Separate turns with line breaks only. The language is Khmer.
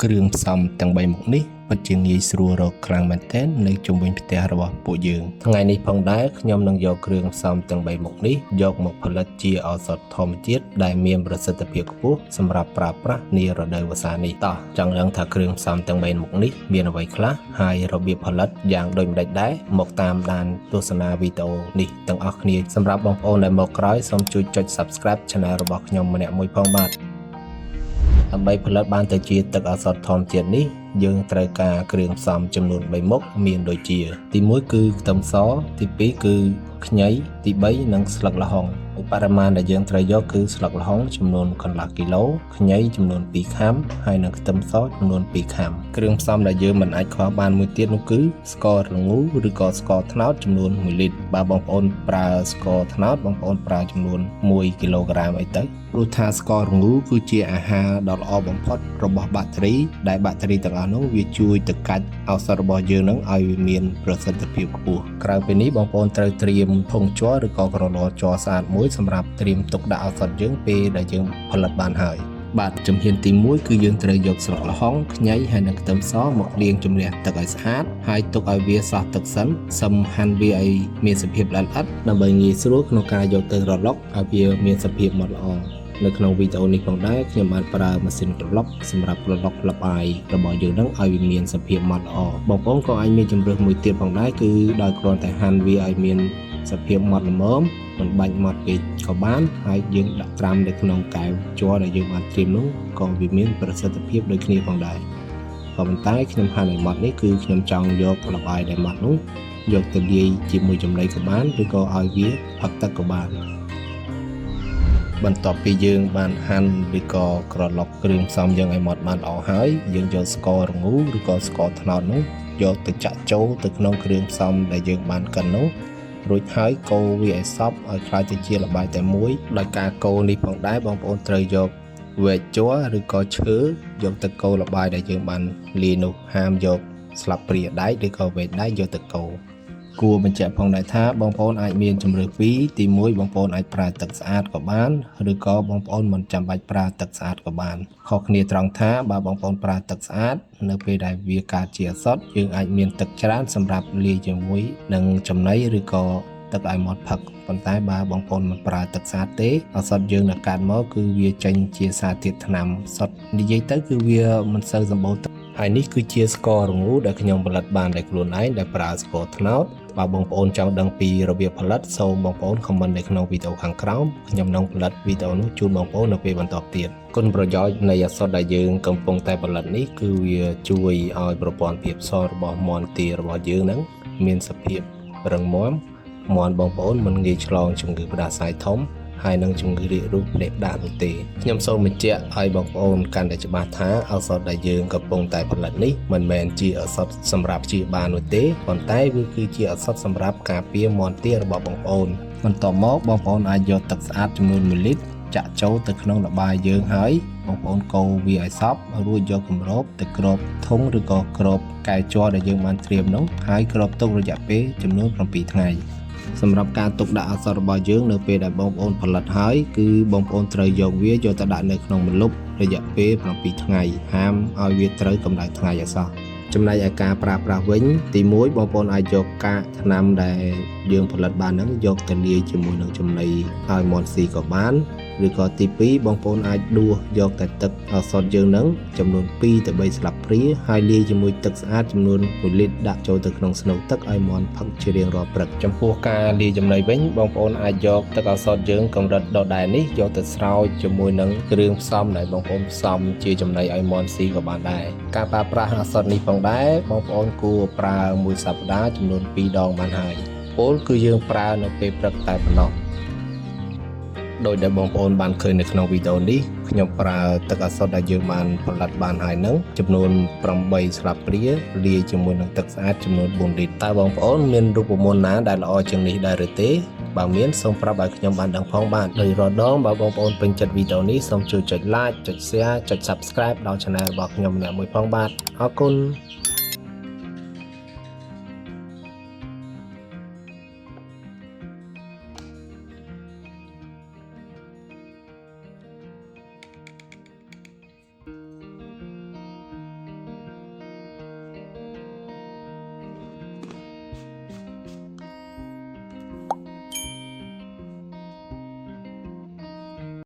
គ្រឿងផ្សំទាំង3មុខនេះពិតជាងាយស្រួលរកខ្លាំងមែនទែននៅជុំវិញផ្ទះរបស់ពួកយើងថ្ងៃនេះផងដែរខ្ញុំនឹងយកគ្រឿងផ្សំទាំង3មុខនេះយកមកផលិតជាឱសថធម្មជាតិដែលមានប្រសិទ្ធភាពខ្ពស់សម្រាប់ប្រើប្រាស់នារដូវវស្សានេះតោះចង់ដឹងថាគ្រឿងផ្សំទាំង3មុខនេះមានអ្វីខ្លះហើយរបៀបផលិតយ៉ាងដូចម្តេចដែរមកតាមដានទស្សនាវីដេអូនេះទាំងអស់គ្នាសម្រាប់បងប្អូនដែលមកក្រោយសូមជួយចុច Subscribe Channel របស់ខ្ញុំម្នាក់មួយផងបាទ ដើម្បីផលិតបានទៅជាទឹកឱសថធម្មជាតិនេះយើងត្រូវការគ្រឿងផ្សំចំនួន3មុខមានដូចជា ទី1គឺខ្ទឹមសទី2គឺខ្ញីទី3និងស្លឹកល្ហុងបរិមាណដែលយើងត្រូវយកគឺស្លឹកល្ហុងចំនួនកន្លះគីឡូខ្ញីចំនួន2ខាំហើយនិងខ្ទឹមសចំនួន2ខាំគ្រឿងផ្សំដែលយើងមិនអាចខ្វះបានមួយទៀតនោះគឺស្ករល្ងូឬក៏ស្ករត្នោតចំនួន1លីត្របើបងប្អូនប្រើស្ករត្នោតបងប្អូនប្រើចំនួន1គីឡូក្រាមអីទៅព្រោះថាស្កររងូគឺជាអាហារដ៏ល្អបំផុតរបស់បាក់តេរីដែលបាក់តេរីទាំងអស់នោះវាជួយទៅកាច់ឱសថរបស់យើងនឹងឲ្យវាមានប្រសិទ្ធភាពខ្ពស់ក្រៅពីនេះបងប្អូនត្រូវត្រៀមធុងជ័រឬក៏ក្រឡជ័រស្អាតមួយសម្រាប់ត្រៀមទុកដាក់ឱសថយើងពេលដែលយើងផលិតបានហើយបាទជំហានទី1គឺយើងត្រូវយកស្លឹកល្ហុងខ្ញីហើយនិងខ្ទឹមសមកលាងជម្រះទឹកឲ្យស្អាតហើយទុកឲ្យវាសោះទឹកសិនសឹមហាន់វាឲ្យមានសភាពល្អិតៗដើម្បីងាយស្រួលក្នុងការយកទៅរលកឲ្យវាមានសភាពម៉ត់ល្អនៅក្នុងវីដេអូនេះផងដែរខ្ញុំបានប្រើម៉ាស៊ីនក្រឡុកសម្រាប់ក្រឡុកល្បាយរបស់យើងនឹងឲ្យវាមានសភាពម៉ត់ល្អបងប្អូនក៏អាចមានជម្រើសមួយទៀតផងដែរគឺដោយគ្រាន់តែហាន់វាឲ្យមានសភាពម៉ត់ល្មមមិនបាច់ម៉ត់ពេកក៏បានហើយយើងដាក់ត្រាំនៅក្នុងកែវជ័រដែលយើងបានត្រៀមនោះក៏វាមានប្រសិទ្ធភាពដូចគ្នាផងដែរក៏ប៉ុន្តែខ្ញុំហាន់ឲ្យម៉ត់នេះគឺខ្ញុំចង់យកល្បាយដែលម៉ត់នោះយកទៅលាយជាមួយចំណីក៏បានឬក៏ឲ្យវាផឹកទឹកក៏បាន បន្ទាប់ពីយើងបានហាន់ឬក៏ក្រឡុកគ្រឿងផ្សំយើងឲ្យម៉ត់បានល្អហើយយើងយកស្កររងូឬក៏ស្ករត្នោតនោះយកទៅចាក់ចូលទៅក្នុងគ្រឿងផ្សំដែលយើងបានកិននោះរួចហើយកូរវាឲ្យសព្វឲ្យក្លាយទៅជាល្បាយតែមួយដោយការកូរនេះផងដែរបងប្អូនត្រូវយកវែកជ័រឬក៏ឈើយកទៅកូរល្បាយដែលយើងបានលាយនោះហាមយកស្លាបព្រាដែកឬក៏វែកដែកយកទៅកូរ គួរបញ្ជាក់ផងដែរថាបងប្អូនអាចមានជម្រើសពីរទី1បងប្អូនអាចប្រើទឹកស្អាតក៏បានឬក៏បងប្អូនមិនចាំបាច់ប្រើទឹកស្អាតក៏បានខុសគ្នាត្រង់ថាបើបងប្អូនប្រើទឹកស្អាតនៅពេលដែលវាកើតជាឱសថយើងអាចមានទឹកច្រើនសម្រាប់លាយជាមួយនឹងចំណីឬក៏ទឹកឲ្យមាត់ផឹកប៉ុន្តែបើបងប្អូនមិនប្រើទឹកស្អាតទេឱសថយើងដែលកើតមកគឺវាចេញជាសារធាតុថ្នាំសុទ្ធនិយាយទៅគឺវាមិនសូវសម្បូរទឹកហើយនេះគឺជាស្កររងូដែលខ្ញុំផលិតបានដោយខ្លួនឯងដែលប្រើស្ករត្នោតបើបងប្អូនចង់ដឹងពីរបៀបផលិតសូមបងប្អូន comment នៅក្នុងវីដេអូខាងក្រោមខ្ញុំនឹងផលិតវីដេអូនោះជូនបងប្អូននៅពេលបន្តទៀតគុណប្រយោជន៍នៃឱសថដែលយើងកំពុងតែផលិតនេះគឺវាជួយឲ្យប្រព័ន្ធភាពស៊ាំរបស់មាន់ទារបស់យើងហ្នឹងមានសភាពរឹងមាំមាន់បងប្អូនមិនងាយឆ្លងជំងឺផ្ដាសាយធំហើយនឹងជំងឺរាករូសផ្លេសផ្ដាសនោះទេខ្ញុំសូមបញ្ជាក់ឲ្យបងប្អូនកាន់តែច្បាស់ថាឱសថដែលយើងកំពុងតែផលិតនេះមិនមែនជាឱសថសម្រាប់ព្យាបាលនោះទេប៉ុន្តែវាគឺជាឱសថសម្រាប់ការពារមាន់ទារបស់បងប្អូនបន្ទាប់មកបងប្អូនអាចយកទឹកស្អាតចំនួន1លីត្រចាក់ចូលទៅក្នុងល្បាយយើងហើយបងប្អូនកូរវាឲ្យសព្វរួចយកគម្របទៅគ្របធុងឬក៏គ្របកែវជ័រដែលយើងបានត្រៀមនោះហើយគ្របទុករយៈពេលចំនួន7ថ្ងៃសម្រាប់ការទុកដាក់ឱសថរបស់យើងនៅពេលដែលបងប្អូនផលិតហើយគឺបងប្អូនត្រូវយកវាយកទៅដាក់នៅក្នុងម្លប់រយៈពេល7ថ្ងៃហាមឲ្យវាត្រូវកម្ដៅថ្ងៃឲ្យសោះចំណែកឯការប្រើប្រាស់វិញទី1បងប្អូនអាចយកកាកថ្នាំដែលយើងផលិតបានហ្នឹងយកទៅលាយជាមួយនឹងចំណីឲ្យមាន់ស៊ីក៏បានឬក៏ទី2បងប្អូនអាចដួសយកតែទឹកឱសថយើងហ្នឹងចំនួន2ទៅ3ស្លាបព្រាហើយលាយជាមួយទឹកស្អាតចំនួន1លីត្រដាក់ចូលទៅក្នុងស្នូកទឹកឲ្យមាន់ផឹកជារៀងរាល់ព្រឹកចំពោះការលាយចំណីវិញបងប្អូនអាចយកទឹកឱសថយើងកម្រិតដដែលនេះយកទៅស្រោចជាមួយនឹងគ្រឿងផ្សំដែលបងប្អូនផ្សំជាចំណីឲ្យមាន់ស៊ីក៏បានដែរការប្រើប្រាស់ឱសថនេះផងដែរបងប្អូនគួរប្រើមួយសប្តាហ៍ចំនួន2ដងបានហើយពោលគឺយើងប្រើនៅពេលព្រឹកតែប៉ុណ្ណោះដោយដែលបងប្អូនបានឃើញនៅក្នុងវីដេអូនេះខ្ញុំប្រើទឹកឱសថដែលយើងបានផលិតបានហើយនឹងចំនួន8ស្លាបព្រាលាយជាមួយនឹងទឹកស្អាតចំនួន4លីត្រតើបងប្អូនមានរូបមន្តណាដែលល្អជាងនេះដែរឬទេបើមានសូមប្រាប់ឲ្យខ្ញុំបានដឹងផងបាទដោយរាល់ដងបើបងប្អូនពេញចិត្តវីដេអូនេះសូមជួយចុច Like ចុច Share ចុច Subscribe ដល់ Channel របស់ខ្ញុំម្នាក់មួយផងបាទអរគុណ។